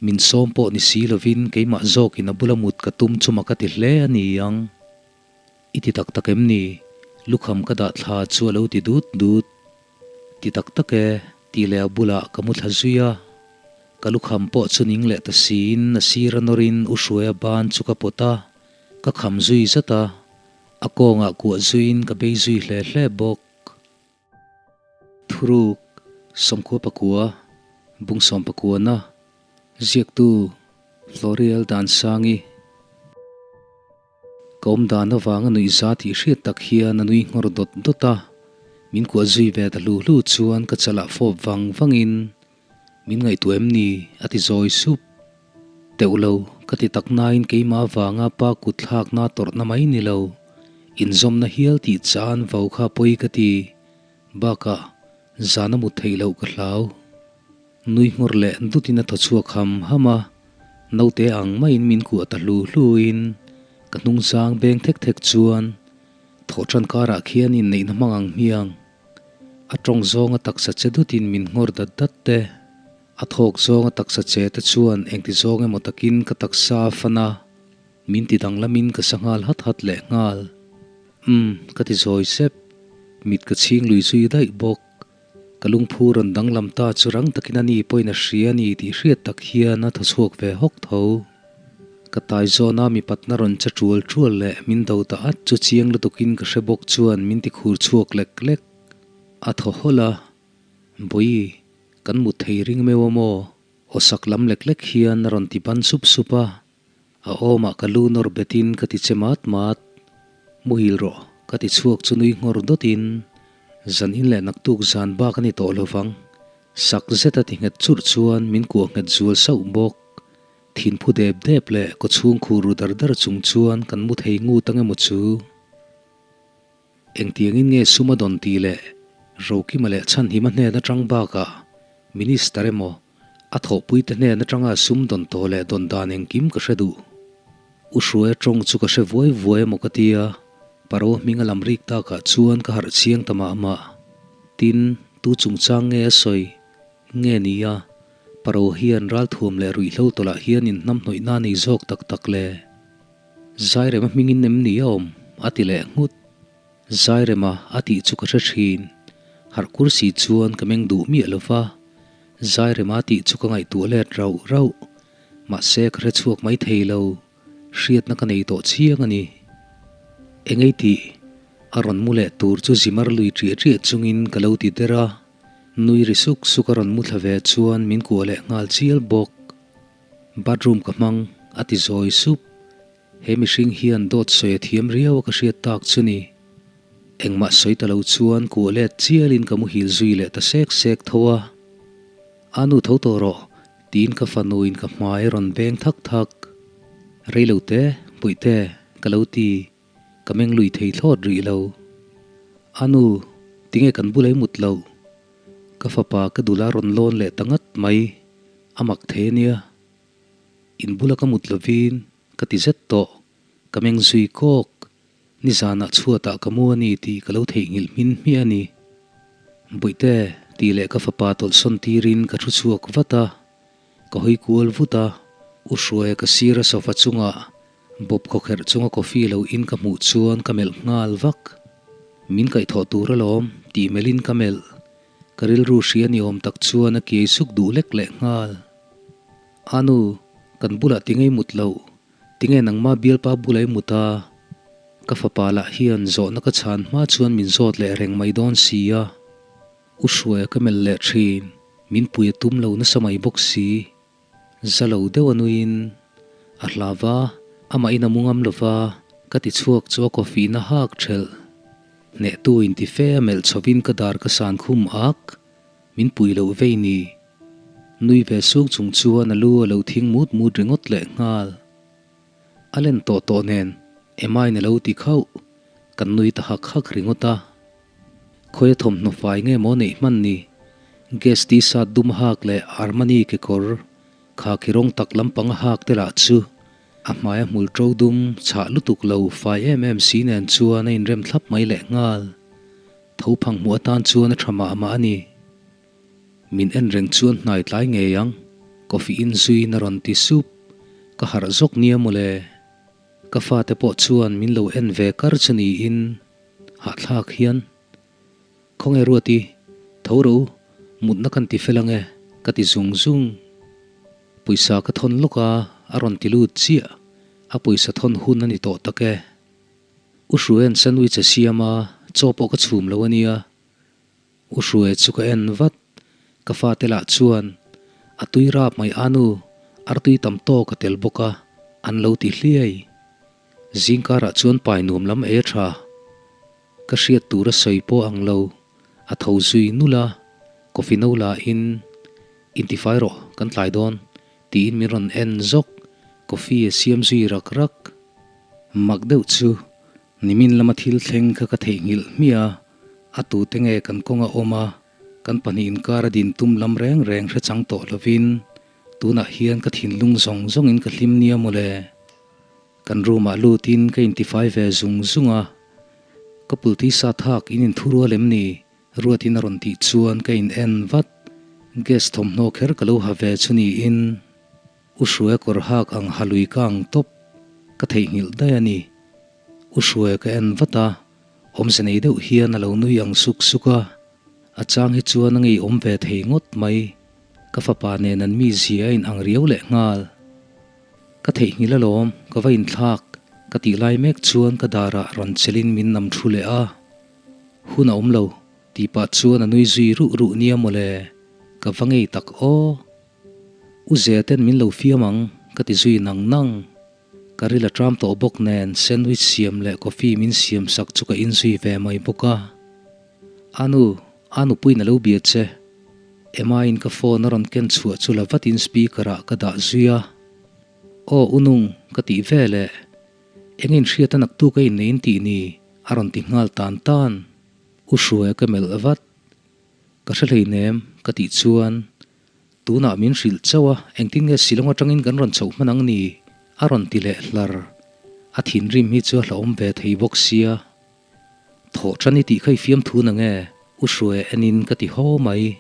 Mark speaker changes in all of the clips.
Speaker 1: Min sawm pawh ni si lovin keimah zawkin a bula mut ka tum chu mak a ti hle a ni ang. I ti tak tak em ni? Lukham ka dah thla chu a lo ti dut dut. Ti tak tak e, tih leh a bulah ka mu thla zui a. Ka lukham pawh chu ning leh ta siin a sir a nawrin U Hruaia ban chu ka pawt a, ka kham zui zat a, a kawngah kuah zuiin ka bei zui hle hle bawk. Thuruk, Sawmkhua pakua, Bung sawm pakuana, Ziaktu, Florial Dansangi. Ka awm dan avanga nuih za tih hriat tak hian a nui nghawr dawt dawt a, min kuah zui ve ta hlu hlu chuan ka chalah fawp vang vangin, Min ngaihtuah em ni? a ti zawi sup. Teuh lo, ka ti tak nain keimah avanga pa kut thlakna tawrhna mai ni lo, inzawmna hial tih chan vau kha pawi ka ti. Bakah, zan a mut theih loh ka hlau. Nui nghawr leh dutin a thaw chhuak ham ham a, naute ang maiin min kuah ta hlu hluin ka hnungzang beng thek thek chuan thawhṭan karah khian inneihna hmang ang hmiang a tawng zawnga taksa che dutin min nghawr dat dat te, a thawk zawnga taksa che te chuan engti zawng emaw takin ka taksa a fan a, min ti danglamin ka sa nghal hat hat leh nghal. Umm, ka ti zawi sep, mit ka chhing lui zui daih bawk. Ka lungphu rawn danglam ta chu rang takin a ni pawhin a hria a ni tih hriat tak hian a thaw chhuak ve hawk tho. Ka tai zawna mi patna rawn che ṭual ṭual leh min do ta at chu chiang lutukin ka hre bawk chuan min ti khur chhuak lek lek. A thaw hawlh a, Bawi, kan mut thei ring meuh a maw? Aw sak lam lek lek hian a rawn ti ban sup sup a. A awmah ka lu nawr betin ka ti che mat mat. Muhil rawh, ka ti chhuak chu nui nghawr dawtin, Zan in leh naktuk zan bak a ni tawh lovang. Sak zeta ti nghet churh chuan min kuah nghet zual sauh bawk. Thinphu dep dep leh kawchhung khur ru dar dar chung chuan kan mu thei ngut ang emaw chu. Engtiangin nge sum a dawn tih leh Rokima leh Chhanhima hnen atang bakah Minister emaw A thawhpuite hnen atanga sum dawn tawh leh dawn dan engkim ka hre duh. U Hruaia tawng chu ka hre vuai vuai emaw ka tia, Paro hming a lam rik takah chuan ka harh chiang ta mah mah. Tin, tu chungchang nge a sawi? Nge nia, Paro hian ralthuam leh ruihhlo tawlah hian inhnamhnawih na nei zawk tak tak le? Zairema hmingin em ni a awm? a ti leh nghut. Zairema a tih chu ka hre thin. Harh kursi chuan ka meng duh miah lo va, Zairema tih chu ka ngaihtuah let rauh rauh. Mahse ka hre chhuak mai thei lo, hriatna ka nei tawh chiang a ni. Engei tih? A rawn mu leh tur chu zimar lui ṭiah ṭiah chungin ka lo ti der a, nui ri suk suk a rawn mu thla ve chuan min kuah leh nghal chial bawk. Bathroom ka hmang, a ti zawi sup. He mihring hian dawt sawi a thiam riau a ka hriat tak chu ni. Engmah sawi ta lo chuan kuah let chialin ka muhil zui leh ta sek sek tho a. A nu tho tawh rawh, tiin ka fanuin ka hmai a rawn beng thak thak. Rei lo te, Puihte, ka lo ti, ka meng lui thei thlawt rih lo. A nu, tinge kan bulai mut loh? Ka fapa ka dul a rawn lawn leh ta ngat mai, a mak thei a nia. In bula ka mut lovin ka ti zet tawh, ka meng zui kawk. Nizanah chhuatah ka mu a ni tih ka lo theihnghilh hmin hmiah a ni. Bawihte, tih leh ka fapa tawlhsawn tirin ka thu chhuak vat a, ka hawi kual vut a, U Hruaia ka sira sofa chungah bawp khawkherh chunga coffee lo in ka hmuh chuan ka melh nghal vak. Min kaihthawh tur alawm, tih melhin ka melh. Ka rilru hria ni awm tak chuan a kiai suk duh lek leh nghal. A nu, kan bulah tingei mut loh, tinge nangma bialpa bula i mut a? Ka fapa lah hian zawhna ka chhan hma chuan min zawt leh reng mai dawn si a. U Hruaia ka melh leh thin, min pui a tum lo nasa mai bawk si. Za lo deuh a nuiin a hla va, amah in a mu ngam lo va, ka ti chhuak chu a coffee na hak thelh. Hnehtu inti fe a melh chhovin ka dar ka san khum ak, min pui loh vei ni. Nui ve suk chung chuan a lu a lo thing mut mut ringawt leh nghal. A len tawh tawh nen Emma-in a lo ti khauh, kan nui ta hak hak ringawt a. Khawia thawmhnaw fai nge maw neih hman ni? Gas t-shirt dum hak leh Armani kekawr kha khi rawng tak lampang a hak te lah chu a hmaia hmul ṭo dum chhah lutuk lo fai em em si nen chuan a inrem thlap mai leh nghal. Tho phang hmuh atan chuan a ṭha mah mah a ni. Min en reng chuan hnai tlai ngei ang. Ka Coffee in zuiin a rawn ti sup. Ka harh zawk nia mawle. Ka fate pawh chuan min lo en ve kar chu niin hahthlak hian, Khawnge Ruati, tho rawh u, mutna kan ti fel ange, ka ti zung zung. Pawisa ka thawn lawk a, a rawn ti lut chiah, a pawisa thawn hun a ni tawh tak e. U Hruaia'n sandwich a siam a, chaw pawh ka chhum lo a nia. U Hruaia chu ka en vat, ka fate lah chuan a tui rap mai a nu, artui tam tawk a tel bawk a, an lo ti hliai. Zingkarah chuan pai nuam lam ei a tha. Ka hriat tur a sawi pawh ang lo, a tho zui nul a, coffee no la in, Intifai rawh, kan tlai dawn, tiin min rawn en zawk, coffee a siam zui rak rak. Mak deuh chu Nimin lama thil thleng kha ka theihnghilh hmiah a, a tute nge kan kawnga awm a, kan pahnih inkar a din tum lam reng reng hre chang tawh lovin tunah hian ka thinlung zawng zawngin ka hlim nia mawle. Kan room ah lutin ka intifai ve zung zung a, ka pulti sa thak in inthurual em ni? Ruatin a rawn tih chuan ka in en vat, gas thawmhnaw kher ka lo ha ve chu niin. U Hruaia kawr hak ang ha lui ka ang tawp, ka theihnghilh daih a ni. U Hruaia ka en vat a, awmze nei deuh hian a lo nui ang suk suk a, a chang hi chuan a ngeiawm ve thei ngawt mai, ka fapa nen an mizia a inang riau leh nghal. Ka theihnghilh alawm, ka va inthlak, ka tih lai mek chuan ka darah rawn chelin min nam thu leh a, hun a awm lo, tih pah chuan a nui zui ruh ruh nia mawle, ka va ngei tak aw. U Zia ten min lo fiam ang, ka ti zui nang nang. Ka ril a tram tawh bawk nen sandwich siam leh coffee min siam sak chu ka inzui ve mai bawk a. Anu, a nupuiin a lo bia che. Emma in ka phone a rawn ken chhuah chu la vatin speaker ah ka dah zui a. Aw U Nung, ka tih ve leh. Eng inhriat a naktuk a innei in tih ni? a rawn ti nghal tan tan. U Hruaia ka melh vat. Ka hre hleinem, ka tih chuan Tunah min hrilh chauh a, engtin nge Shillong atangin kan rawn chhoh hman ang ni? a rawn ti leh hlar. A thinrim hi chu a hlauhawm ve thei bawk sia. Thawh tan i tih kha i fiamthu na nge? U Hruaia enin ka ti haw mai.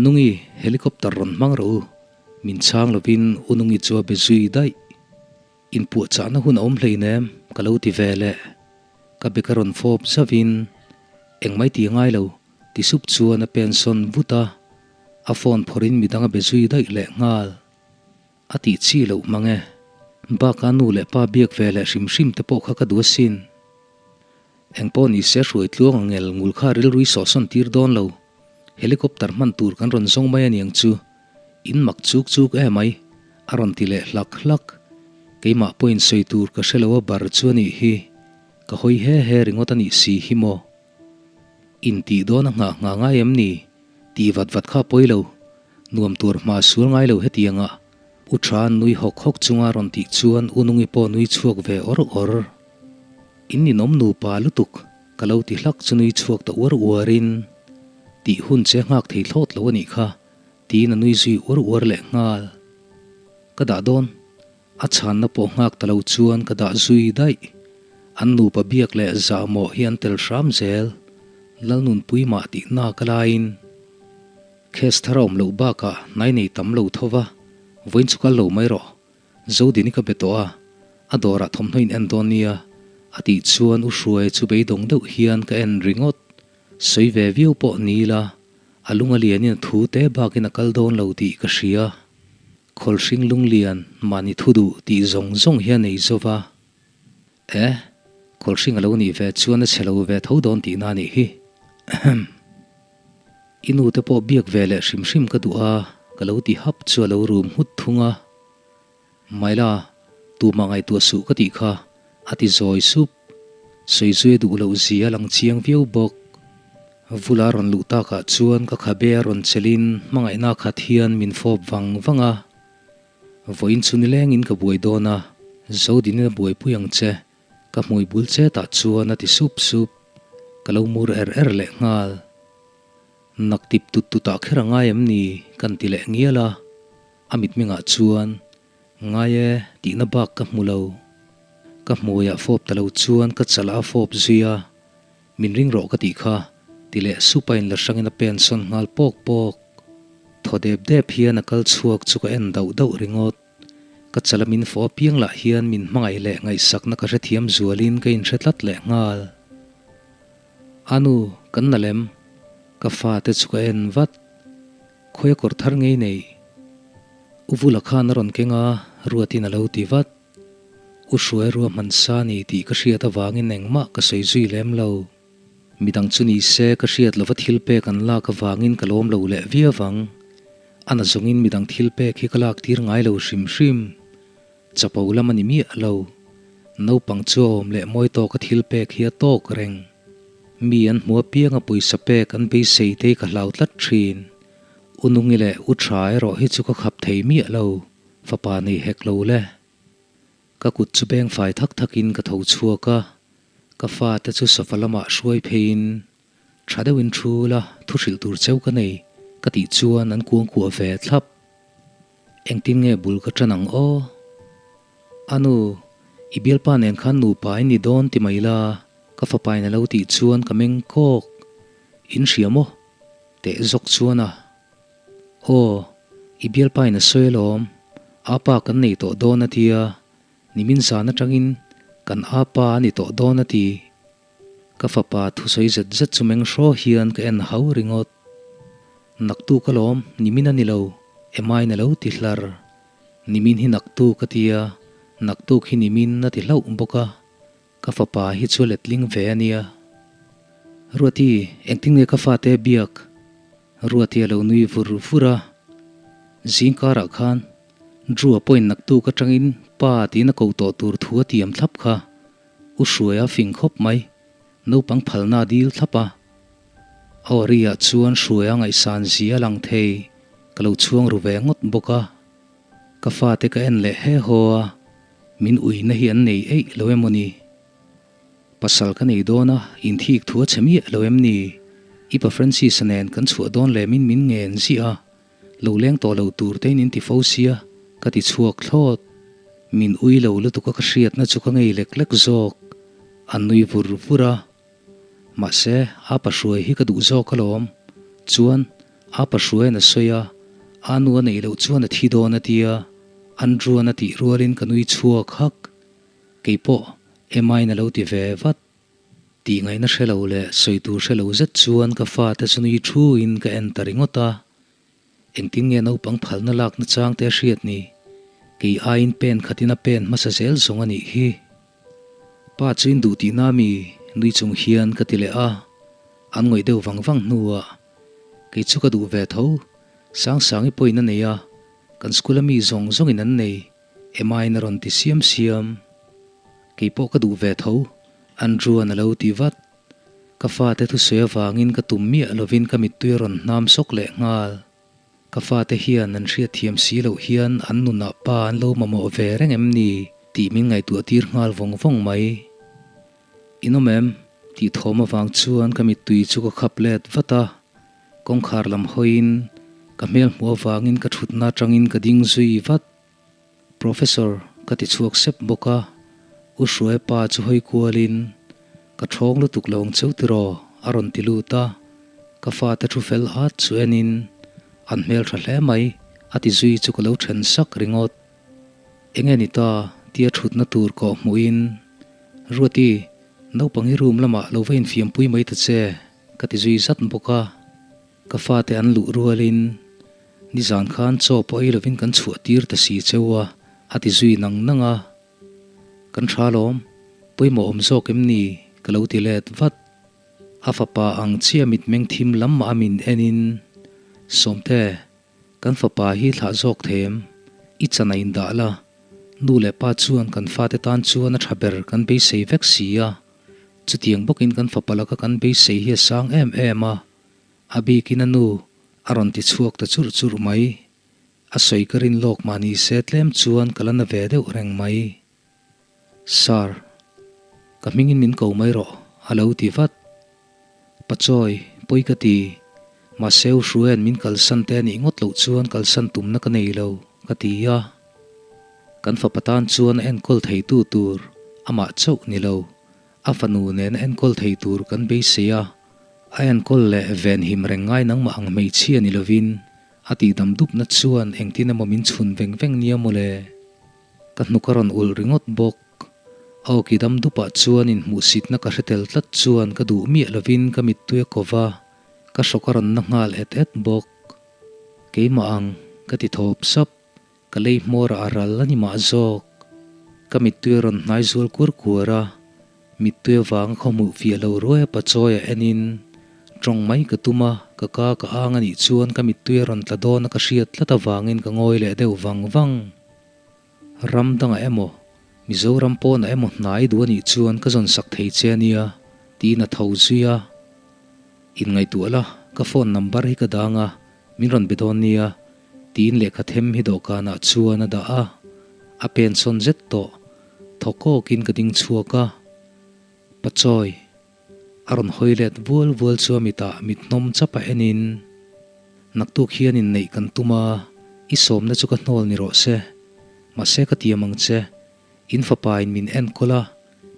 Speaker 1: Nungi, helicopter rawn hmang rawh u. Min chhang lovin U Nungi chu a be zui daih. Inpuahchahna hun a awm hleinem, ka lo ti ve leh. Ka beka rawn fawp zauhin, Engmai ti ngai lo, Ti sup chuan a pen sawn vut a, a phone phawrhin midang a be zui daih leh nghal. A tih chi loh mang e. Bakah nu leh pa biak ve leh hrim hrim te pawh kha ka duh asin. Engpawh ni se hruai tluang ang ngel ngul kha rilrui sawhsawn tir dawn lo. Helicopter hman tur kan rawn zawng mai aniang chu. In mak chuk chuk e mai, a rawn ti leh hlak hlak. Keimah pawhin sawi tur ka hre lo a bar chu a nih hi. Ka hawi he he ringawt a nih si hi maw. Intih dawn a nghah nghah ngai em ni? Tih vat vat kha pawi lo. Nuam tur hma sual ngai lo hetianga U Tha nui hawk hawk chunga rawn tih chuan U Nungi pawh nui chhuak ve awr awr. In ninawm nupa lutuk, ka lo ti hlak chu nui chhuak ta uar uarin, Tih hun che nghak thei thlawt lo a nih kha, tiin a nui zui uar uar leh nghal. Ka dah dawn. A chhanna pawh nghak ta lo chuan ka dah zui daih. An nupa biak leh zahmawh hi an tel hram zel. Lalnunpui mah tih nak a laiin case thar a awm loh bakah hnai nei tam lo tho va, vawiin chu kal lo mai rawh. Zodini ka be tawh a, a dawrah thawmhnaw in en dawn nia a tih chuan U Hruai chu beidawng deuh hian ka en ringawt. Sawi ve viau pawh ni ila, a lung a lianin a thu te bakin a kal dawn lo tih ka hria. Khawlhring lunglian mahni thu duh tih zawng zawng hian ei zo va. E, khawlhring a lo nih ve chuan a chhe lo ve tho dawn tihna a nih hi. Ahem. I nu te pawh biak ve leh hrim hrim ka duh a, ka lo ti hap chu a lo rum nghut thung a. Maila, tumah ngaihtuah suh ka tih kha, a ti zawi sup. Sawi zui a duh loh zia a lang chiang viau bawk. Vula rawn luh takah chuan ka khabe a rawn chelhin hmangaihna khat hian min fawp vang vang a. Vawiin chu nilengin ka buai dawn a, Zodinin a buaipui ang che, ka hmui bul chetah chuan a ti sup sup. Ka lo mur er er leh nghal. Nak tip tut tutah kher a ngai em ni? Kan ti leh ngial a. A mitmengah chuan Ngai e, tihna bak ka hmu lo. Ka hmuiah fawp ta lo chuan ka chalah a fawp zui a. Min ring rawh ka tih kha, ti leh sup a inla hrangin a pen sawn nghal pawk pawk. Thaw dep dep hian a kal chhuak chu ka en dauh dauh ringawt. Ka chala min fawh apiang lah hian min hmangaih leh ngaihsakna ka hrethiam zualin ka inhre tlat leh nghal. A nu, kan na lem. Ka fate chu ka en vat. Khawi a kawr thar ngei nei. U Vula khan a rawn keng a, Ruatin a lo ti vat. U Hruai rua hman sa ni tih ka hriat avangin engmah ka sawi zui lem lo. Midang chu ni se ka hriat lova thil pek an lak avangin ka lawm lo leh viau ang. A na zawngin midang thil pek hi ka lak tir ngai lo hrim hrim. Chapo lam a ni miah lo. Naupang chu a awm leh mawi tawka thil pek hi a tawk reng. Mi an hmu apianga pawisa pek an beisei te hi ka hlau tlat thin. U Nungi leh U Tha erawh hi chu ka khap thei miah lo, fapa nei hek lo le. Ka kut chu beng fai thak thakin ka tho chhuak a, ka fate chu sofa lamah hruai pheiin tha deuhin thu la thu hrilh tur cheu ka nei ka tih chuan an kuangkuah ve thlap. Engtin nge bul ka tan ang aw? A nu, i bialpa nen khan nupa in ni dawn ti mai la, ka fapain a lo tih chuan ka meng kawk. In hria maw? Teh zawk chuan a. Aw, i bialpain a sawi alawm, apa kan nei tawh dawn a tia, nimin zan atangin kan apa a ni tawh dawn a ti. Ka fapa thusawi zet zet chu meng hraw hian ka en hau ringawt. Naktuk alawm, nimin a ni lo, Emmain a lo ti hlar. Nimin hi naktuk a tia, naktuk hi nimin a ti hlauh bawk a. Ka fapa hi chu letling ve a nia. Ruati, engtin nge ka fate biak? Ruati a lo nui vur vur a. Zing karah khan Drew a pawhin naktuk atangin pa tiin a ko tawh tur thu a tiam thlap kha. U Hruaia fing khawp mai, naupang phalna a dil thlap a. A awri-ah chuan Hruaia ngaihsan zia a lang thei, ka lo chhuang ru ve ngawt bawk a. Ka fate ka en leh he haw a, min uina hi an nei eih lo em aw ni? Pasal ka nei dawn a, inthik thu a chhe miah lo em ni? I pa Francis-a nen kan chhuah dawn lemin min ngen ziah a, lo leng tawh lo tur tein in ti fo sia, ka ti chhuak thlawt. Min ui lo lutuk a ka hriatna chu ka ngei lek lek zawk. An nui vur vur a. Mahse, a pa hruai hi ka duh zawk alawm. Chuan, a pa hruaiin a sawi a, a nu a neih loh chuan a thi dawn a tia, Andrew-a'n a tih rualin ka nui chhuak hak. Kei pawh Emma-in a lo ti ve vat. Tih ngaihna hre lo leh sawi tur hre lo zet chuan ka fate chu nui thuin ka en ta ringawt a. Engtin nge naupang phalna lakna chang te a hriat ni? Kei aiin pen khatin a pen hmasa zel zawng a nih hi. Pa chu in duh tihna mi nui chung hian ka ti leh a, an ngawih deuh vang vang hnuah kei chu ka duh ve tho, Sangsangi pawhin a nei a, kan school a mi zawng zawngin an nei, Emma-in a rawn ti siam siam. Kei pawh ka duh ve tho, Andrew-a'n a lo ti vat. Ka fate thusawi avangin ka tum miah lovin ka mittui a rawn hnam sawk leh nghal. Ka fate hian an hriatthiam si loh hian an nunah pa an lo mamawh ve reng em ni tih min ngaihtuah tir nghal vawng vawng mai. In awm em? tih thawm avang chuan ka mittui chu ka khap let vat a, kawngkhar lam hawiin ka hmel hmuh avangin ka thutna atangin ka ding zui vat. Professor ka ti chhuak sep bawk a, U Hruai pa chu hawi kualin, Ka thawng lutuk lo ang cheu tiraw? a rawn ti lut a, ka fate thu fel at chu enin, An hmel tha hle mai, a ti zui chu ka lo then sak ringawt. Enge ni ta? tia thutna tur kawh hmuhin, Ruati, naupang hi room lamah lo va infiampui mai ta che, ka ti zui zat bawk a. Ka fate an luh rualin nizan khan chaw pawh ei lovin kan chhuah tir ta si cheu a, a ti zui nang nang a. Kan tha lawm, pawimawh awm zawk em ni? ka lo ti let vat. A fapa ang chiah mitmeng thim lam mah a min enin, Sawmte, kan fapa hi thlah zawk thei em? I chan a indah la, nu leh pa chuan kan fate tan chuan a tha ber kan beisei vek si a, chutiang bawkin kan fapa laka kan beisei hi a sang em em a, A bikin a nu a rawn ti chhuak ta churh churh mai. A sawi ka rin lawk mah ni se tlem chuan ka la na ve deuh reng mai. Sir, ka hmingin min ko mai rawh, a lo ti vat. Pachawi, pawi ka ti. Mahse u Hruaia'n min kalsan te anih ngawt loh chuan kalsan tumna ka nei lo, ka ti a. Kan fapa tan chuan a enkawl theitu tur amah chauh ni lo. A fanu nen a enkawl thei tur kan beisei a, a enkawl leh venhim reng ngai nangmah ang hmeichhia ni lovin A tihdam dupna chuan engtin emaw min chhun veng veng nia mawle. Ka hnuk a rawn ulh ringawt bawk. A awki dam dupah chuan inhmuhsitna ka hre tel tlat chuan ka duh miah lovin ka mittui a ko va, ka hrawk a rawn na nghal et et bawk. Keimah ang, ka ti thawp sap. Ka lei hmawrah a ral a ni mah zawk. Ka mittui a rawn hnai zual kuar kuar a, mittui avanga khaw hmuh fiah lo ruai a pachawi a enin tawng mai ka tum a, ka ka ka ang a nih chuan ka mittui a rawn tla dawn a ka hriat tlat avangin ka ngawi leh deuh vang vang. Ram dangah emaw, Mizoram pawnah emaw hnai duh a nih chuan ka zawn sak thei che a nia, tiin a tho zui a. Inngaihtuah la, ka phone number hi ka dang a, min rawn be dawn nia, tiin lehkha them hi dawhkanah chuan a dah a, a pen sawn zet tawh, thaw kawkin ka ding chhuak a, Pachawi, a rawn hawi let vual vual chu a mitah mit hnawm chap a enin, Naktuk hian inneih kan tum a, i sawmna chu ka hnawl ni rawh se, mahse ka tiam ang che, In fapain min enkawl a,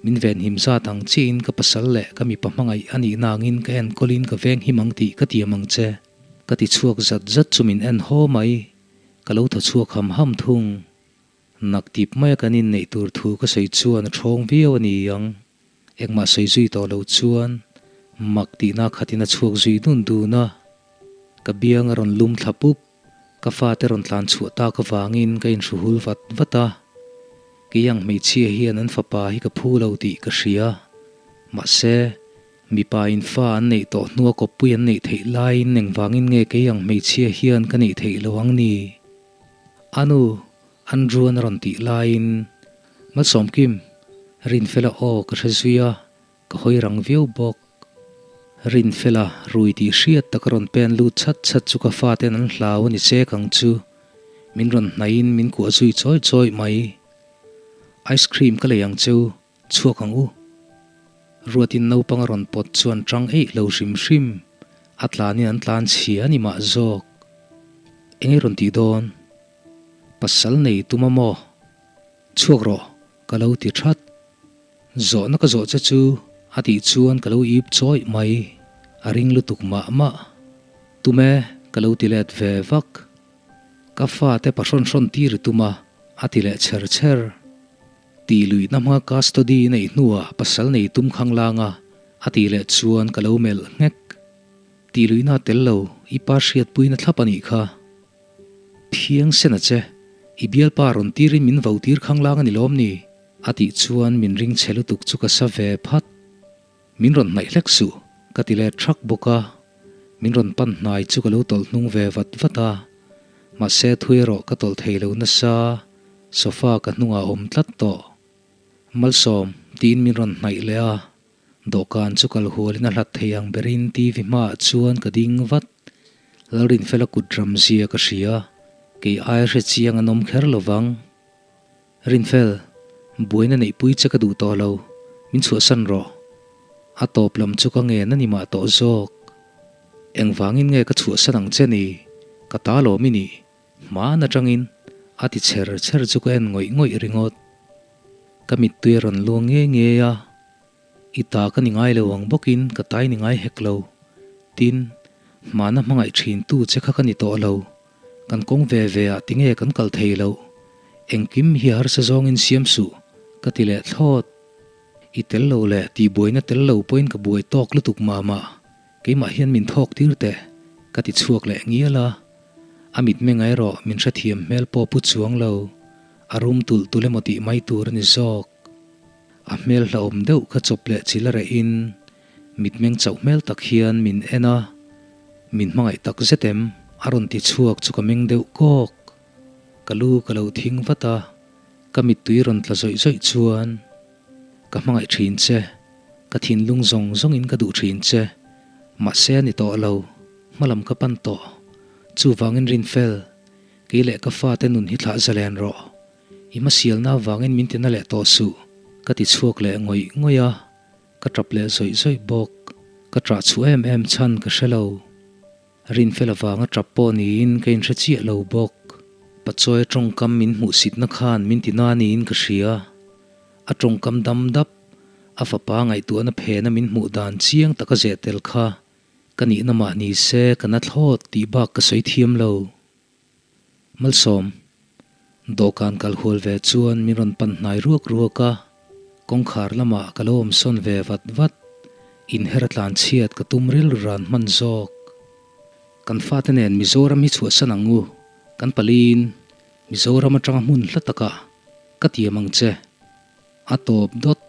Speaker 1: min venhim zat ang chiahin ka pasal leh ka mipa hmangaih a nih nangin ka enkawlin ka venghim ang tih ka tiam ang che. Ka ti chhuak zat zat chu min en haw mai, ka lo thaw chhuak ham ham thung. Naktip maia kan inneih tur thu ka sawi chuan a ṭhawng viau a ni ang. Engmah sawi zui tawh lo chuan mak tihna khatin a chhuak zui dun dun a, ka biang a rawn lum thla pup. Ka fate rawn tlan chhuah tak avangin ka inhruhul vat vat a, kei ang hmeichhia hian an fapa hi ka phu lo tih ka hria. Mahse, mipa in fa an neih tawh hnua kawppui an neih theih laiin engvangin nge kei ang hmeichhia hian ka neih theih lo ang ni? Anu, Andrew-an a rawn tih laiin Malsawmkim, Rinfela aw ka hre zui a, Ka hawi rang viau bawk. Rinfela rui tih hriat tak a rawn pen lut chat chat chu ka faten an hlau a ni chek ang chu. Min rawn hnaihin min kuah zui chawi chawi mai. Ice cream ka lei ang cheu, chhuak ang u. Ruatin naupang a rawn pawt chuan tang eih lo hrim hrim. A tlanin an tlan chhia a ni mah zawk. Eng i rawn tih dawn? Pasal nei tum a maw? Chhuak rawh, ka lo ti that. Zawhna ka zawh che chu a tih chuan ka lo ip chawih mai, a ring lutuk mah mah. Tume ka lo ti let ve vak. Ka fate pahrawn hrawn tir i tum a, a ti leh chher chher. Tih luihna hma custody neih hnuah pasal nei tum khang lang a, a tih leh chuan ka lo melh nghek. Tih luihna tel lo, i pa hriatpuina thlap a nih kha. Thiang sen a che, i bialpa rawn tirin min vo tir khanglang a ni lawm ni? A tih chuan min ring chhe lutuk chu ka sa ve phat. Min rawn hnaih hlek suh, ka ti let thak bawk a. Min rawn pan hnai chu ka lo tawlh hnung ve vat vat a. Mahse thui erawh ka tawlh thei lo nasa, sofa ka hnungah a awm tlat tawh. Malsawm, tiin min rawn hnaih leh a. Dawhkan chu kal hualin a hlat thei ang berin TV hmaah chuan ka ding vat. Lalrinfela kut ram zia ka hria, kei ai hre chiang an awm kher lo vang. Rinfel, buaina neihpui che ka duh tawh lo, min chhuahsan rawh. A tawp lam chu ka ngen a ni mah tawh zawk. Engvangin nge ka chhuahsan ang che ni? Ka ta lawm i nih. Hmaan atangin a ti chher chher chu ka en ngawih ngawih ringawt. Ka mittui a rawn luang ngei ngei a, I ta ka ni ngai lo ang bawkin ka tai ni ngai hek lo. Tin, hmana hmangaih thin tu che kha ka ni tawh lo. Kan kawng ve ve ah tinge kan kal thei loh? Engkim hi harsa zawngin siam suh, ka ti leh thlawt. I tel lo leh tihbuaina tel lo pawhin ka buai tawk lutuk mah mah. Keimah hian min thawk tir teh, ka ti chhuak leh ngial a. A mitmeng erawh min hrethiam hmel pawh pu chuang lo, a rum tulh tulh emaw tih mai tur a ni zawk. A hmel hlauhawm deuh kha chawp leh chil a rehin mitmeng chauh hmel tak hian min en a, min hmangaih tak zet em? A rawn ti chhuak chu ka meng deuh kawk. Ka lu ka lo thing vat a, ka mittui rawn tla zawih zawih chuan ka hmangaih thin che, ka thinlung zawng zawngin ka duh thin che, mahse a ni tawh lo, hmalam ka pan tawh. Chuvangin Rinfel, kei leh ka fate nun hi thlah zalen rawh. I hmasialna avangin min tina leh tawh suh, ka ti chhuak leh ngawih ngawih a, ka tap leh zawih zawih bawk. Ka ṭah chhuah em em chhan ka hre lo. Rinfel avanga ṭap pawh niin ka inhre chiah lo bawk. Pachawi ṭawngkam min hmuhsitna khan min tina niin ka hria. A ṭawngkam dam dap, a fapa ngaihtuahna phena min hmuh dan chiang taka zeh tel kha ka nihna mah ni se ka na thlawt tih bak ka sawi thiam lo. Malsawm, dawhkan kal hual ve chuan min rawn pan hnai ruak ruak a, kawngkhar lamah ka lo awm sawn ve vat vat, inher a tlan chhiat ka tum rilru ran hman zawk. Kan fate nen Mizoram hi chhuahsan ang u, kan paliin Mizoram atanga hmun hla takah ka tiam ang che. A tawp dawt.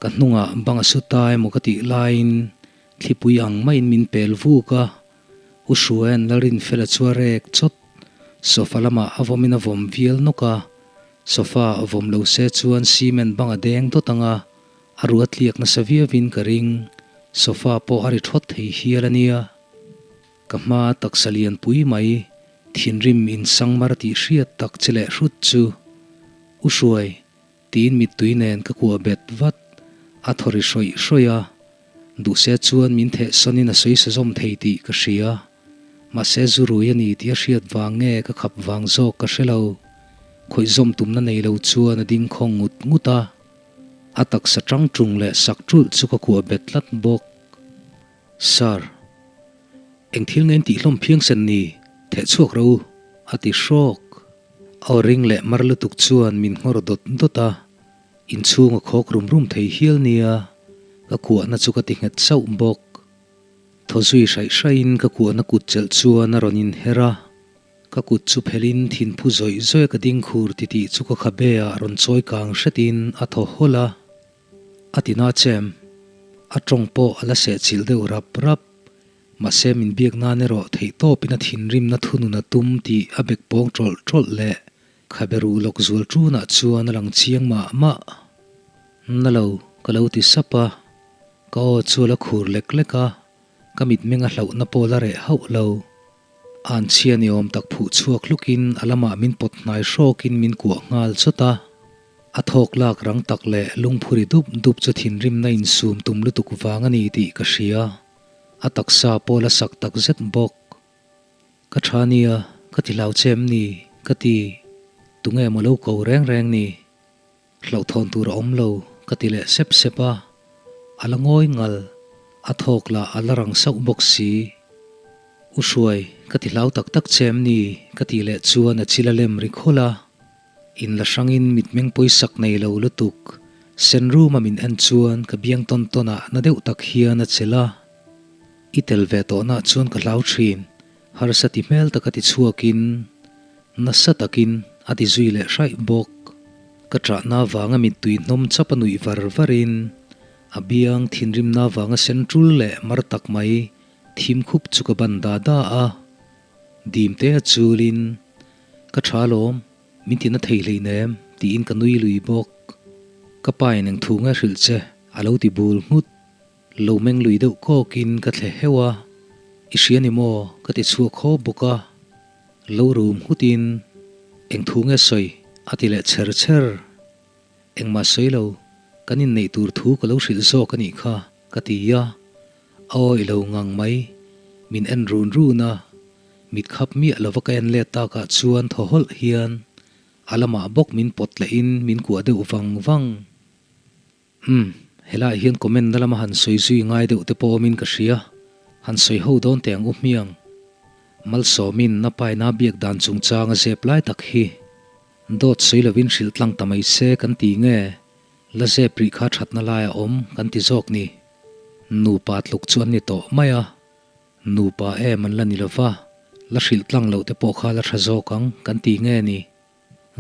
Speaker 1: Ka hnungah bang a su ta emaw ka tih laiin thlipui ang maiin min pel vuk a, U Hruaia'n Lalrinfela chu a rek chawt. Sofa lamah a vawmin a vawm vial nawk a, sofa a vawm lo se chuan cement bang a deng dawt ang a, a ruah tliak nasa viauin ka ring. Sofa pawh a ri thawt thei hial a nia. Ka hma taksa lian pui mai, thinrim insangmar tih hriat tak che leh hrut chu, U Hruai, Tiin mittui nen ka kuah bet vat, a thaw ri hrawih hrawih a, duhse chuan min theh sawnin a sawi sa zawm thei tih ka hria. Mahse zu rui a ni tih a hriat vang nge ka khap vang zawk ka hre lo. Khawih zawm tumna nei lo chuan a ding khawng ngut ngut a, a taksa tang tung leh sak ṭulh chu ka kuah bet tlat bawk. Sir, eng thil nge in tih hlawm phiang sen ni? Theh chhuak ro u, a ti hrawk. Aw ring leh mar lutuk chuan min nghawr dawt dawt a, inchhung a khawk rum rum thei hial nia, ka kuahna chu ka ti nghet sauh bawk. Thaw zui hraih hraihin ka kuahna kut chelh chuan a rawn inher a, ka kut chu phelhin thinphu zawih zawih a ka ding khur titih chu ka khabe ah rawn chawi kang hretin a thaw hawlh a, a ti na chem. A tawng pawh a la sehchilh deuh rap rap. Mahse min biak nan erawh theihtawpin a thinrimna thunun a tum tih a bek pawng tawlh tawlh leh khabe ruh lawk zual ṭunah chuan a lang chiang mah mah. Na lo, ka lo ti sap a, ka aw chu a la khur lek lek a, ka mitmeng a hlauhna pawh la reh hauh lo. Anchhia ni awm tak phuh chhuak hlukin a lamah min pawt hnai hrawkin min kuah nghal chawt a. A thawk lak rang tak leh lungphuri dup dup chu thinrimna insum tum lutuk vang a ni tih ka hria. A taksa pawh la sak tak zet bawk. Ka tha nia, ka ti hlau che em ni? Ka ti. Tunge maw lo ko reng reng ni? Hlauhthawn tur a awm lo, ka ti leh sep sep a. A la ngawi ngal, a thawk lah a la rang sauh bawk si. U Hruai, ka ti hlau tak tak che em ni? Ka tih leh chuan a chil a lem ri khawlh a. In la hrangin mitmeng pawisak nei lo lutuk, sen ruma min en chuan ka biang tawn tawnah na deuh tak hian a chelh a. I tel ve tawhna chuan ka hlau thin, harsa ti hmel taka ti chhuakin nasa takin a ti zui leh hraih bawk. Ka ṭahna vanga mittui hnawm chap a nuih var varin a biang thinrimna vanga sen ṭul leh mar tak mai thim khup chu ka ban da da a. Dim te a chulin, Ka tha alawm, min tina thei hleinem, tiin ka nui lui bawk. Ka pa in eng thu nge hrilh che, a lo ti bul nghut. Lo meng lui deuh kawkin ka thle heuh a, I hria ni maw? ka ti chhuak haw bawk a. Lo rum nghutin, Eng thu nge sawi? a ti leh chher chher. Engmah sawi lo, kan inneih tur thu ka lo hrilh zawk a nih kha, ka ti a. A awi lo ngang mai, min en run run a, mit khap miah lova ka en let takah chuan thaw hawlh hian a lamah bawk min pawt lehin min kuah deuh vang vang. Umm, helaiah hian comment na lama han sawi zui ngai deuh te pawh awmin ka hria, han sawi ho dawn teh ang u hmiang. Malsawmin na paina biak dan chungchang a zep lai tak hi dawt sawi lovin hrilh tlang ta mai se kan ti nge, la zep rih kha thatna lai a awm kan ti zawk ni. Nupa tluk chu an ni tawh mai a, nupa em an la ni lova, la hrilh tlang loh te pawh kha la tha zawk ang kan ti nge ni.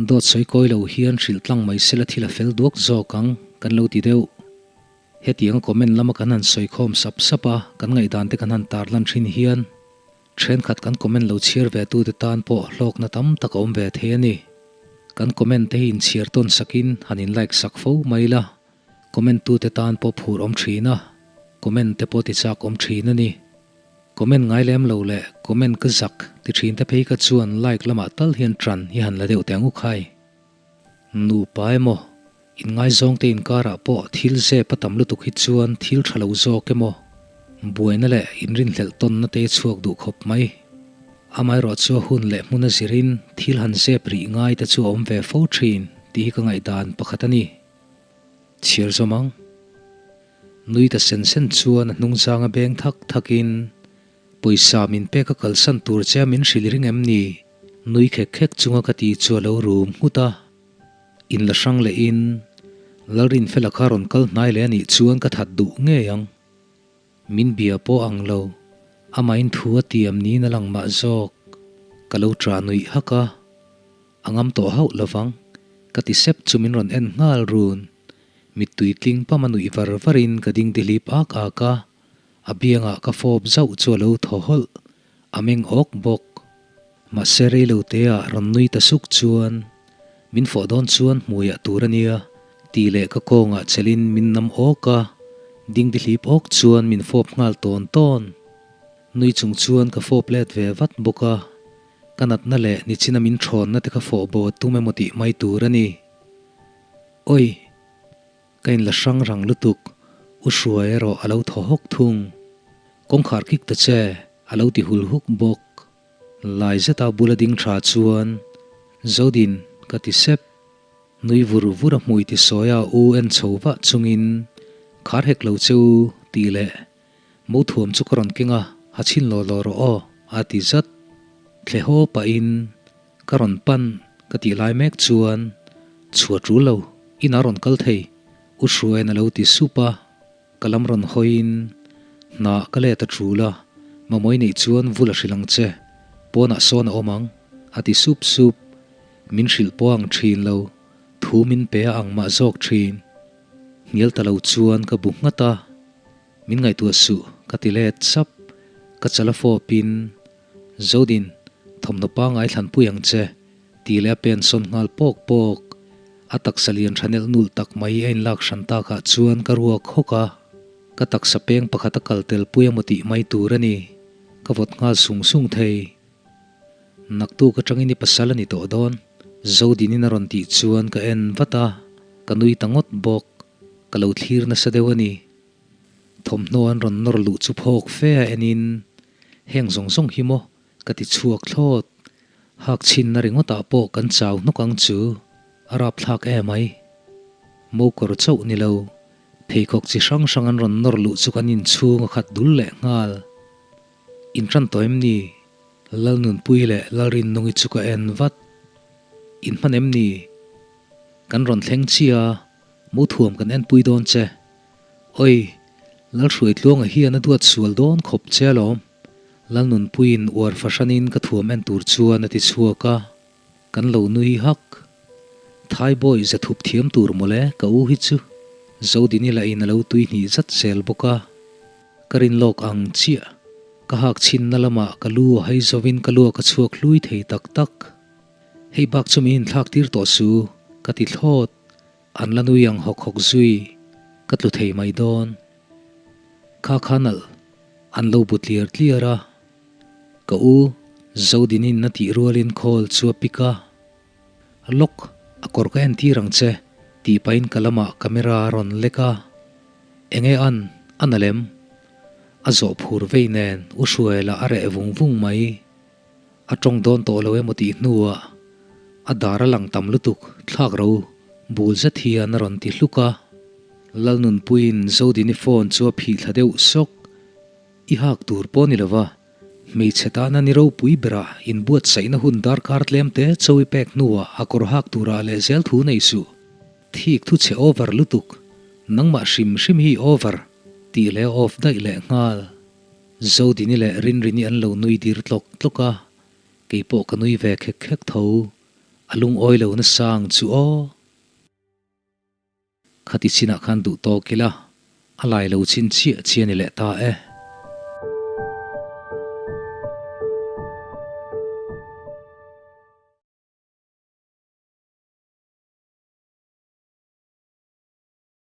Speaker 1: Dawt sawi kawi lo hian hrilh tlang mai sela thil a fel duak zawk ang kan lo ti deuh. Hetianga comment lama kan han sawi khawm sap sap a, kan ngaihdan te kan han tarlan thin hian thenkhat kan comment lo chhiar ve tute tan pawh hlawkna tam tak a awm ve thei a ni. Kan comment te hi inchhiar tawn sakin han in like sak fo mai la. Comment tute tan pawh phur awm thin a, comment te pawh ti chak awm thin a ni. Comment ngai lem lo leh comment ka zak ti thin te phei kha chuan like lamah tal hian tran hi han la deuh teh ang u khai. Nupa emaw, inngaizawng te inkarah pawh thil zep a tam lutuk hi chuan thil tha lo zawk emaw, buaina leh inrinhlelh tawnna te chhuak duh khawp mai. Amaherawh chu a hun leh hmun a zirin thil han zep rih ngai te chu a awm ve fo thin tih hi ka ngaihdan pakhat a ni. Chhiar zawm ang. Nui ta sen sen chuan a hnung zanga beng thak thakin, Pawisa min pek a kalsan tur che a min hrilh ring em ni? Nui khek khek chunga ka ti chu a lo rum nghut a. In la hrang leh in Lalrinfela kha rawn kal hnai leh a nih chuan ka that duh ngei ang. Min bia pawh ang lo, amahin thu a tiam niin a lang mah zawk. Ka lo ṭah nuih hak a, a ngam tawh hauh lovang, ka ti sep chu min rawn en nghal run. Mittui tling pam a nuih var varin ka ding tihlip ak ak a, a biangah ka fawp zauh chu a lo thaw hawlh, a meng awk bawk. Mahse reiloteah rawn nui ta suk chuan min fawh dawn chuan hmuiah tur a nia tih leh ka kawngah chelin min nam awk a, dingdihlip awk chuan min fawp nghal tawn tawn. Nui chung chuan ka fawp let ve vat bawk a, ka natna leh nichina min thawnna te kha fawh bo a tum emaw tih mai tur a ni. Oi! Ka inla hrang rang lutuk, U Hruai erawh a lo thaw hawk thung. Kawngkhar kik ta che, a lo ti hul huk bawk. Lai zeta bula ding tha chuan, Zodin, ka ti sep. Nui vur vur a hmui ti sawi a u en chho vah chungin, Khar hek lo che u, tih leh Mo thuam chu ka rawn keng a, ha chhin law law rawh aw, a ti zat. Thle haw pahin ka rawn pan ka tih lai mek chuan chhuah tul lo, inah rawn kal thei, U Hruaiin a lo ti sup a, ka lam rawn hawiin hna ka let a tul a, Mamawii neih chuan vul a hrilh ang che, pawnah sawn a awm ang, a ti sup sup. Min hrilh pawh ang thin lo, thu min pe a ang mah zawk thin. Hnial ta lo chuan ka bu nghat a. Min ngaihtuah suh, ka ti let sap. Ka chal a fawpin, Zodin, thawmhnaw pangai thlanpui ang che, tih leh a pen sawn nghal pawk pawk. A taksa lian tha nelh nulh tak mai a inlak hran takah chuan ka ruak hawk a. Ka taksa peng pakhat a kal tel pui emaw tih mai tur a ni. Ka vawt nghal sung sung thei. Naktuk atangin i pasal a ni tawh dawn, Zodinin a rawn tih chuan ka en vat a, ka nui ta ngawt bawk. Ka lo thlir nasa deuh a ni. Thawmhnaw an rawn nawr luh chu phawk fe a enin, Heng zawng zawng hi maw? ka ti chhuak thlawt. Hak chhinna ringawtah pawh kan chau hnawk ang chu, a rapthlak em ai. Mo kawr chauh ni lo, pheikhawk chi hrang hrang an rawn nawr luh chu kan inchhung a khat dul leh nghal. In ṭan tawh em ni? Lalnunpui leh Lalrinnungi chu ka en vat. In hman em ni? Kan rawn thleng chiah a, mo thuam kan enpui dawn che. Oi, Lalhruaitluanga hian a duat sual dawn khawp che alawm. Lalnunpuiin uar fahranin ka thuam en tur chuan a ti chhuak a, kan lo nui hak. Thaibawi za thup thiam tur mawle ka u hi chu. Zodini lahin a lo tui hnih zat zel bawk a. Ka rin lawk ang chiah. Ka hak chhinna lamah ka lu a hai zovin ka luak a chhuak hlui thei tak tak. Hei bak chu min inthlak tir tawh su, ka ti thlawt. An la nui ang hawk hawk zui, ka tlu thei mai dawn. Kha kha nalh, an lo bu tliar tliar a. Ka u, Zodinin a tih rualin call chu a pick a. Lawk, a kawr ka entir ang che, tih pahin ka lamah camera a rawn lek a. Enge an, a na lem? A zawh phur vei nen U Hruaila a reh vung vung mai. A tawng dawn tawh lo emaw tih hnuah a dar a lang tam lutuk thlak ro bul zet hian a rawn ti hluk a. Lalnunpuiin Zodini phone chu a phih thla deuh sawk. I hak tur pawh ni lova, hmeichhe tana ni ropui berah inbuatsaihna hun darkar tlem te chawi pek hnuah a kawr hak turah leh zel thu nei suh. Thik thu chhe over lutuk, nangmah hrim hrim hi over tih leh off daih leh nghal. Zodini leh Rinrini an lo nui dir tlawk tlawk a, kei pawh ka nui ve khek khek tho. A lungawi lo nasa ang chu aw. Khati chinah khan duh tawk ila, a lai lo chin chiah chiah a ni leh ta e.